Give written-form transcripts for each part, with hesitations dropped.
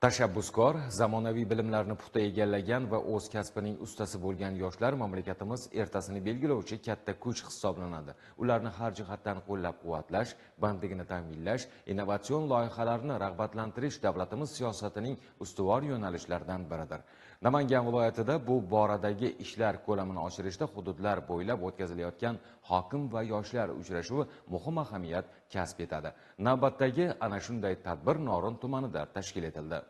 Tashabbuskor, zamonaviy bilimlarni puxta egallagan va o'z kasbining ustasi bo'lgan yoshlar mamlakatimiz ertasini belgilovchi katta kuch hisoblanadi. Ularni har jihatdan qo'llab-quvvatlash, bandligini ta'minlash, innovatsion loyihalarni rag'batlantirish davlatimiz siyosatining ustuvor yo'nalishlaridan biridir. Namangan viloyatida bu boradagi ishlar ko'lamini oshirishda hududlar bo'ylab o'tkazilayotgan hokim va yoshlar uchrashuvi muhim ahamiyat kasb etadi. Navbatdagi ana shunday tadbir Norin tumanida tashkil etildi.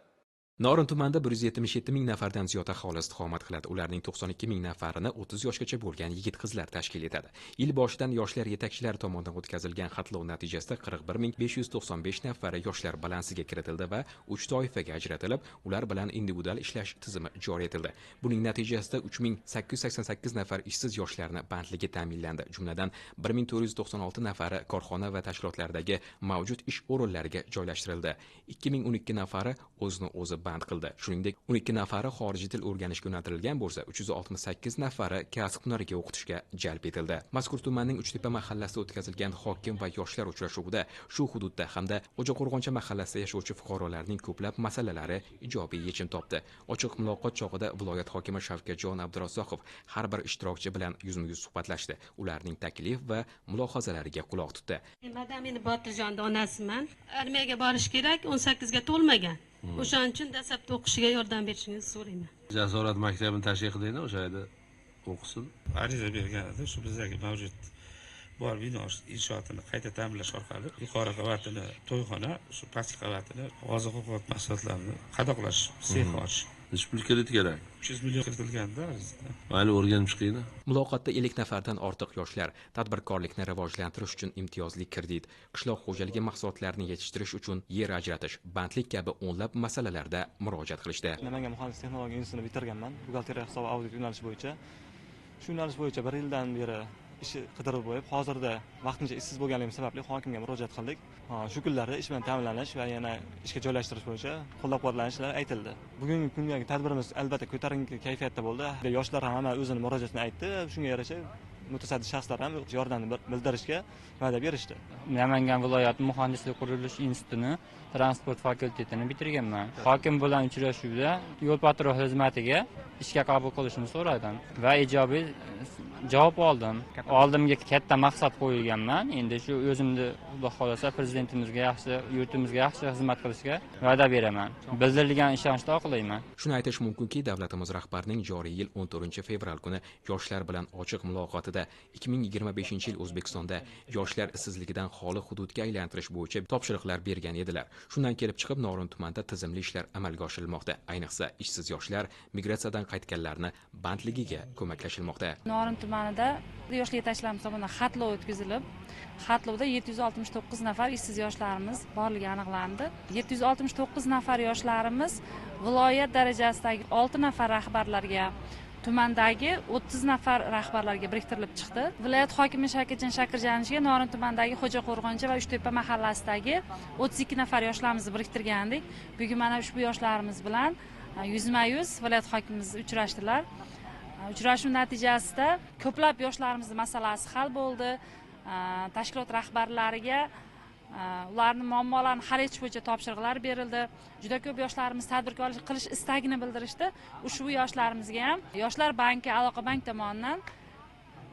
Norin tumanida 177 ming nafardan ziyod aholi istiqomat qiladi. Ularning 92 ming nafarini 30 yoshgacha bo'lgan yigit-qizlar tashkil etadi. Yil boshidan yoshlar yetakchilari tomonidan o'tkazilgan xatlov natijasida 41595 nafari yoshlar balansiga kiritildi va 3 toifaga ajratilib, ular bilan individual ishlash tizimi joriy etildi. Buning natijasida 3888 nafar ishsiz yoshlarni bandligi ta'minlandi. Jumladan 1496 nafari korxona va tashkilotlardagi mavjud ish o'rinlariga joylashtirildi. 2012 nafari o'zini o'zi band qildi. Shuningdek, 12 nafari xorijiy til o'rganishga yo'naltirilgan bo'lsa, 368 nafari kasb hunariga o'qitishga jalb etildi. Mazkur tumanning Uchtepa mahallasida o'tkazilgan hokim va yoshlar uchrashuvida shu hududda hamda Qo'rg'oncha mahallasida yashovchi fuqarolarning ko'plab masalalari ijobiy yechim topdi. Ochiq muloqot chog'ida viloyat hokimi Shavkatjon Abdurazzoqov har bir ishtirokchi bilan yuzma-yuz suhbatlashdi. Ularning taklif va mulohazalariga quloq tutdi. Madamin Botirjonning onasiman. Armiyaga borish kerak, 18 ga to'lmagan. O'shaning uchun dastlabki o'qishiga yordam berishingizni so'rayman. Jasorat maktabini tashkil qilingda, o'sha yerda o'qisin. Ariza bergan edi, shu bizdagi mavjud bor bino inshootini qayta ta'mirlash orqali yuqori qavatini to'yxona, shu pastki qavatini oziq-ovqat mahsulotlarini qadoqlash sexi ochish. Necha pul kredit kerak? 300 million kiritilganda arizada. Mayli, o'rganib chiqinglar. Muloqotda 50 nafardan ortiq yoshlar tadbirkorlikni rivojlantirish uchun imtiyozli kredit, qishloq xo'jaligi mahsulotlarini yetishtirish uchun yer ajratish, bandlik kabi o'nlab masalalarda murojaat qilishdi. Namangan muhandislik texnologiya institutini bitirganman, buxgalteriya hisobi audit yo'nalishi bo'yicha. Shu yo'nalish bo'yicha 1 yildan beri ish qidirib bo'lib, hozirda vaqtincha ishsiz bo'lganligim sababli hokimga murojaat qildik. Shu kunlarda ish bilan ta'minlanish va yana ishga joylashtirish bo'yicha qo'llab-quvvatlanishlar aytildi. Bugungi kundagi tadbirimiz albatta ko'tarinki kayfiyatda bo'ldi. Yoshlar ham hamma o'zini murojaatini aytdi. Shunga yarasha mutasaddi shaxslar ham yordamni bildirishga va'da berishdi. Namangan viloyati muhandislik qurilish institutini transport fakultetini bitirganman. Hokim bilan uchrashuvda yo'l patrul xizmatiga ishga qabul qilishni so'radim va ijobiy javob oldim. Oldimga katta maqsad qo'yganman. Endi shu o'zimni Xudo xolasa prezidentimizga yaxshi, yurtimizga yaxshi xizmat qilishga va'da beraman. Bildirilgan ishonchni oqlayman. Shuni aytish mumkinki, davlatimiz rahbarining joriy yil 14 fevral kuni yoshlar bilan ochiq muloqotida 2025-yil O'zbekistonda yoshlar ishsizligidan xoli hududga aylantirish bo'yicha topshiriqlar bergan edilar. Shundan kelib chiqib, Norin tumanida tizimli ishlar amalga oshirilmoqda. Ayniqsa, ishsiz yoshlar, migratsiyadan qaytganlarni bandligiga ko'maklashilmoqda. Norin tumanida yoshlar yetakchilarimiz tomonidan xatlov o'tkazilib, xatlovda 769 nafar ishsiz yoshlarimiz borligi aniqlandi. 769 nafar yoshlarimiz viloyat darajasidagi 6 nafar rahbarlarga, tumandagi 30 nafar rahbarlarga biriktirilib chiqdi. Viloyat hokimi Shavkatjon Shakirjanovichga Norin tumanidagi Xo'jaqo'rg'oncha va Uchtepa mahallasidagi 32 nafar yoshlarimizni biriktirgandik. Bugun mana ushbu yoshlarimiz bilan yuzma-yuz viloyat hokimimiz uchrashdilar. Uchrashuv natijasida ko'plab yoshlarimizni masalasi hal bo'ldi. Tashkilot rahbarlariga ularning muammolarini hal etish bo'yicha topshiriqlar berildi. Juda ko'p yoshlarimiz tadbirkorlik qilish istagini bildirishdi. Ushbu yoshlarimizga ham Yoshlar banki, Aloqa bank tomonidan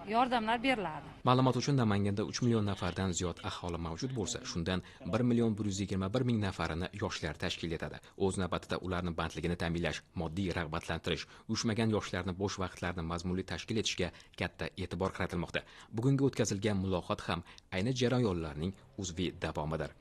yordamlar beriladi. Ma'lumot uchun, Namanganda 3 million nafardan ziyod aholi mavjud bo'lsa, shundan 1 million 121 ming nafarini yoshlar tashkil etadi. O'z navbatida ularning bandligini ta'minlash, moddiy rag'batlantirish, uyushmagan yoshlarni bo'sh vaqtlarini mazmunli tashkil etishga katta e'tibor qaratilmoqda. Bugungi o'tkazilgan muloqot ham ayni jarayonlarning uzviy davomidir.